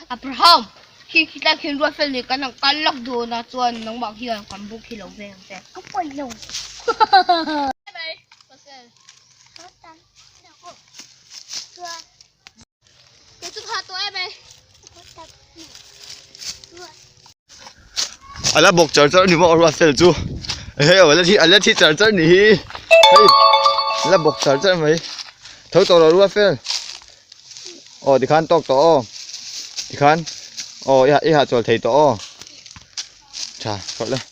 Abraham, khi khitlai khian Ruatfel nen kan han kal lawk dawn a chuan nangmah hian kan buk hi lo veng ang che. Ka pawi lo. A la bawk char char ni maw Ruatfel chu hei a la thi a la thi char char ni hi hei a la bawk char char mai tho tawh rawh Ruatfel. Aw tikhan tawk tawh aw tikhan aw i i hahchawl thei tawh aw tha hrawlh le.